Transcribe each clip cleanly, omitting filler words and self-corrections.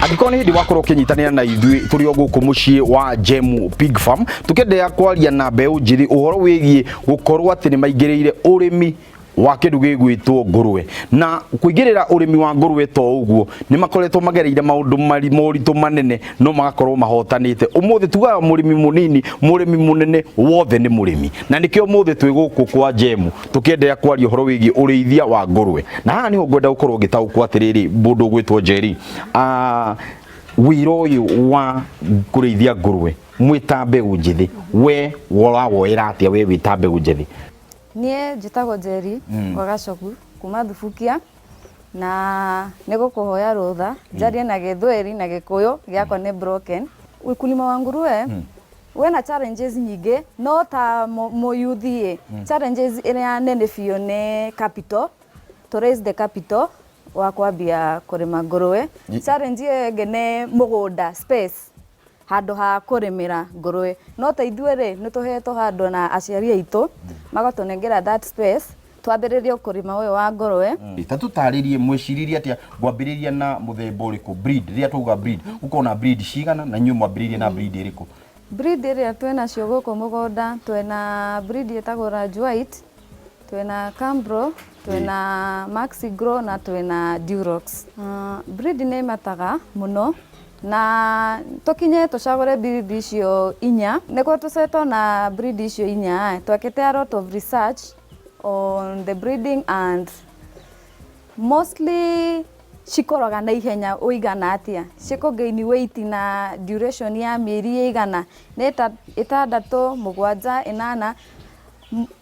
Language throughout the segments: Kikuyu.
Angĩkorwo nĩ hĩndĩ wakorwo ũkĩnyitanĩra na ithuĩ, tũrĩ o gũkũ mũciĩ wa Jemu Pig Farm, tũkĩenderea kwaria na mbeũ njĩthĩ ũhoro wĩgiĩ gũkorwo atĩ nĩ maingĩrĩire ũrĩmi wa kĩndũ gĩgwĩtwo ngũrwe. Na kũingĩrĩra ũrĩmi wa ngũrwe to ũguo, nĩ makoretwo magereire maũndũ moritũ manene, no magakorwo mahotanĩte. Ũmũthĩ tugaga mũrĩmi mũnini, mũrĩmi mũnene, wothe nĩ mũrĩmi, na nĩkĩo ũmũthĩ twĩ gũkũ kwa Jemu tũkĩenderea kwaria ũhoro wĩgiĩ ũrĩithia wa ngũrwe. Na haha nĩho ngwenda gũkorwo ngĩtaũkwo atĩrĩrĩ, mũndũ ũgwĩtwo Njeri, wĩra ũyũ wa kũrĩithia ngũrwe mwĩ ta mbeũ njĩthĩ, we ũrawoera atĩa we wĩ ta mbeũ njĩthĩ? Niĩ njĩtagwo Njeri wa Gacogu kuma Thubukia, na nĩ gũkũhoya rũtha njarie na Gĩthweri na Gĩkũyũ gĩakwa nĩ broken. Ukulima wa nguruwe wĩna challenges nyingĩ, no ta mũyuthi ĩ, challenges ĩrĩa nene biũ nĩ capital, to raise the capital wa kwambia kũrĩma ngũrũwe. Challenge ĩyo ĩngĩ nĩ mũgũnda, space, handũ ha kũrĩmĩra ngũrũwe. No ta ithuĩ rĩ, nĩ tũhetwo handũ na aciari aitũ magatũnengera that space twambĩrĩrie ũkũrĩma ũyũ wa ngũrũwe. Ta tũtarĩrie, mwĩciririe atĩa ngwambĩrĩria na mũthemba ũrĩkũ, breed? Rĩrĩa twauga breed, gũkorwo na breed cigana, na inyuĩ mwambĩrĩirie na breed ĩrĩkũ? Breed ĩrĩa twĩnacio gũkũ mũgũnda, twĩna breed ĩtagwo Large White, twĩna Cambro, twĩna Maxi Grow na twĩna Durox. Breed nĩ ĩmataga mũno, na tũkinye tũcagũre breed icio inya. Nĩguo tũcetwo na breed icio inya, twekĩte a lot of research on the breeding, and mostly cikũraga na ihenya ũigana atĩa, cikũ gain weight na duration ya mĩeri ĩigana, nĩ 6, 7, 8.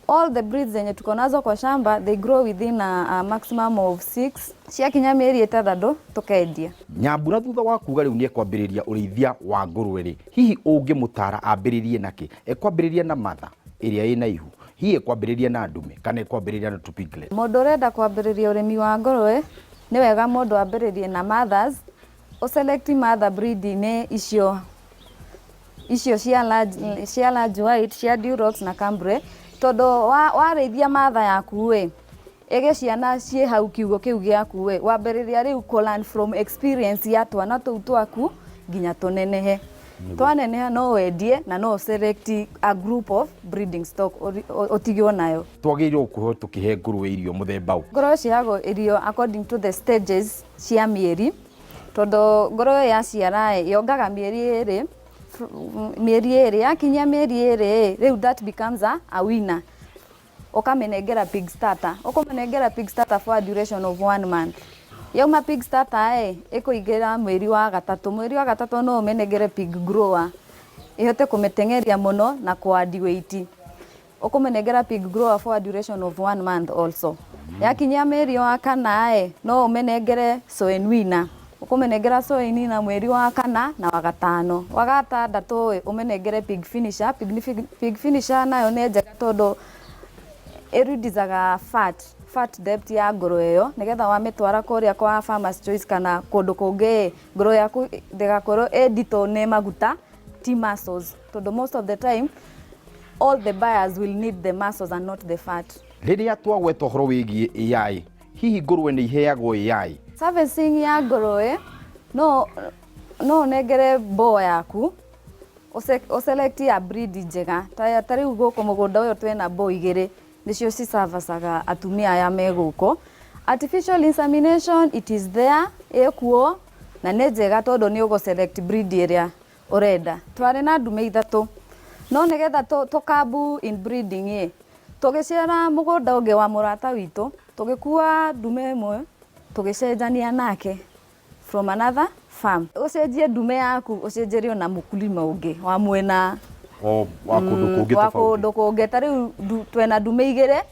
All the breeds zenye tuko nazo kwa shamba, they grow within a maximum of 6. Ciakinya mĩeri 6 tũkendia. Nyambura, thutha wa kuga rĩu nĩ ekwambĩrĩria ũrĩithia wa ngũrwe rĩ, hihi ũngĩmũtara ambĩrĩrie nakĩ? Ekwambĩrĩria na mother ĩrĩa ĩna ihu, hihi ekwambĩrĩria na ndume, kana ekwambĩrĩria na tũ piglet? Mũndũ ũrenda kwambĩrĩria ũrĩmi wa ngũrwe, nĩ wega mũndũ ambĩrĩrie na mothers, ũselect mother breed-inĩ icio cia large white, cia Durocs na Cambray, tondũ warĩithia mother yaku ĩ ĩgĩ ciana ciĩ hau kiugo kĩu gĩaku ĩ, wambĩrĩria rĩu kũ learn from experience ya twana tũu twaku nginya tũnenehe. Twaneneha no wendie na no select a group of breeding stock ũtigwo nayo. Twagĩrĩirwo gũkorwo tũkĩhe ngũrwe irio mũthemba ũ? Ngũrwe ciheagwo irio according to the stages cia mĩeri, tondũ ngũrwe yaciara ĩ, yongaga mĩeri 2. Mĩeri 2 yakinyia mĩeri 2 ĩ, rĩu that becomes a winner. Ũkamĩnengera pig starter, ũkũmĩnengera pig starter for a duration of one month. Yauma pig starter ĩ, ĩkũingĩra mweri wa gatatũ. Mweri wa gatatũ no ũmĩnengere pig grower ĩhote kũmĩteng'eria mũno na kũ add weight. Ũkũmĩnengera pig grower for a duration of one month also. Yakinyia mweri wa kana ĩ, no ũmĩnengere soy weaner. Ũkũmĩnengera soy weaner mweri wa kana na wa gatano. Wa gatandatũ ĩ, ũmĩnengere pig finisher. Pig finisher nayo nĩ njega tondũ ĩreducaga fat depth ya ngũrwe ĩyo, nĩgetha wamĩtwara kũrĩa kwa Farmers Choice kana kũndũ kũngĩ ĩ, ngũrwe yaku ndĩgakorwo ĩ nditũ nĩ maguta ti muscles, tondũ most of the time all the buyers will need the muscles and not the fat. Rĩrĩa twagweta ũhoro wĩgiĩ AI, hihi ngũrwe nĩ iheagwo AI? Servicing ya ngũrwe, no ũnengere boar yaku, ũselect ya breed njega. Ta rĩu gũkũ mũgũnda ũyũ twĩna boar igĩrĩ, nĩcio ciservicaga atumia aya me gũkũ. Artificial insemination, it is there, ĩkuo na nĩ njega tondũ nĩ ũgũ select breed ĩrĩa ũrenda. Twarĩ na ndume ithatũ, no nĩgetha tũkambu inbreeding ĩ, tũgĩcera mũgũnda ũngĩ wa mũrata witũ, tũgĩkua ndume ĩmwe, tũgĩcenjania nake from another farm. Ũcenjie ndume yaku, ũcenjerio na mũkulima ũngĩ wa mwena o wa kũndũ kũngĩ wa tofauti. Kũndũ kũngĩ. Ta rĩu twĩna ndume igĩrĩ,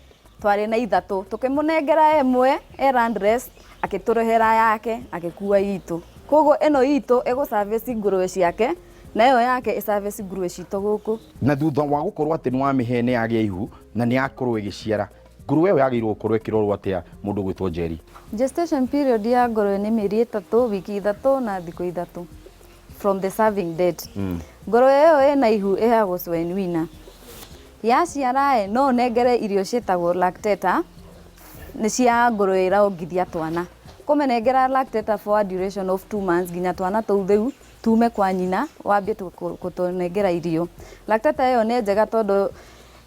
twarĩ na ithatũ, tũkĩmũnengera ĩmwe e landless, akĩtũrehera yake, agĩkua itũ. Koguo ĩno itũ ĩgũ service ngũrwe ciake, na ĩyo yake ĩ service ngũrwe citũ gũkũ. Na thutha wa gũkorwo atĩ nĩ wamĩhe, nĩ yagĩa ihu na nĩ yakorwo ĩgĩciara, ngũrwe ĩyo yagĩrĩirwo gũkorwo ĩkĩrorwo atĩa, mũndũ ũgwĩtwo Njeri? Gestation period ya ngũrwe nĩ mĩeri 3, wiki 3 na thikũ 3 from the serving date. Ngũrwe ĩyo ĩna ihu ĩheagwo swine weaner. Yaciara ĩ, no ũnengere irio ciĩtagwo lactator, nĩ cia ngũrwe ĩraongithia twana. Kũmenengera lactator for a duration of 2 months nginya twana tũu rĩu tume kwa nyina, wambie gũtũnengera irio. Lactator ĩyo nĩ njega tondũ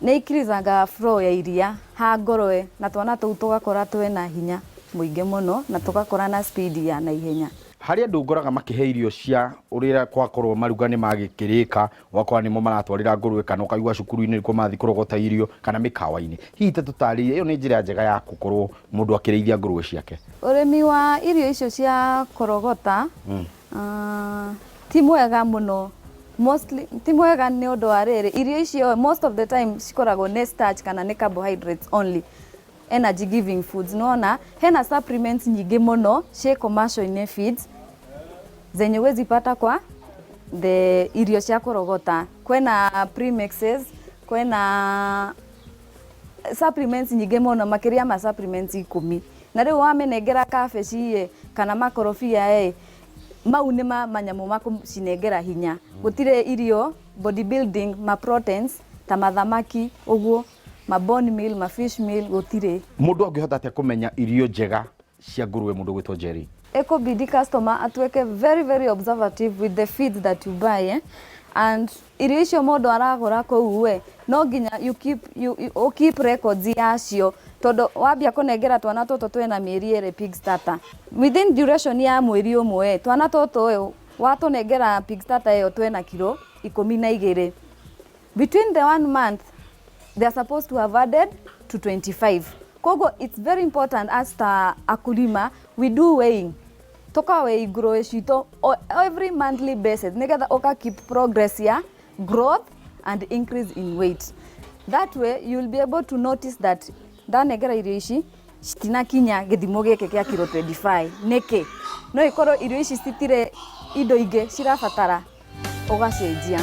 nĩ increasaga flow ya iria ha ngũrwe na twana tũu tũgakũra twĩna hinya mũingĩ mũno na tũgakũra na speed ya naihenya. Harĩ andũ ngoraga makĩhe irio cia ũrĩa kwakorwo maruga nĩ magĩkĩrĩka, ũgakora nĩmo maratwarĩra ngũrwe, kana ũkaigua cukuru-inĩ nĩkuo marathiĩ kũrogota irio kana mĩkawa-inĩ. Hihi ta tũtarĩrie, ĩyo nĩ njĩra njega ya gũkorwo mũndũ akĩrĩithia ngũrwe ciake? Ũrĩmi wa irio icio cia kũrogota ti mwega mũno. Mostly ti mwega nĩ ũndũ wa rĩrĩ, irio icio most of the time cikoragwo nĩ starch kana nĩ carbohydrates only, energy giving foods. Nĩwona hena supplements nyingĩ mũno ciĩ commercial-inĩ, feeds zenye huwezi pata kwa the irio cia kũrogota. Kwĩna premixes, kwĩna supplements nyingĩ mũno, makĩria ma supplements 10. Na rĩu wamĩnengera cabbage ĩ kana makorobia ĩ, mau nĩ manyamũ ma kũcinengera hinya. Gũtirĩ irio body building ma proteins ta mathamaki ũguo, ma bone meal, ma fish meal, gũtirĩ. Mũndũ angĩhota atĩa kũmenya irio njega cia ngũrwe, mũndũ gwĩtwo Jerry? Ĩkũbidi customer atuĩke very very observative with the feeds that you buy, eh? And irio icio mũndũ aragũra kũu we no nginya you keep records yacio, tondũ wambia kũnengera twana tũtũ twĩna mĩeri 2 pig starter, within duration ya mweri ũmwe twana tũtũ watũnengera pig starter ĩyo twĩna kiro 12, between the one month they are supposed to have added to 25. Koguo it's very important as ta akulima we do weighing, tukaweigh ngũrũwe citũ every monthly basis nigetha ũka keep progress ya growth and increase in weight. That way you will be able to notice that ndanengera irio ici citinakinya gĩthimo gĩkĩ kĩa kiro 25 nĩkĩ. No ikorwo irio ici citirĩ indo ingĩ cirabatara, ũgacenjia.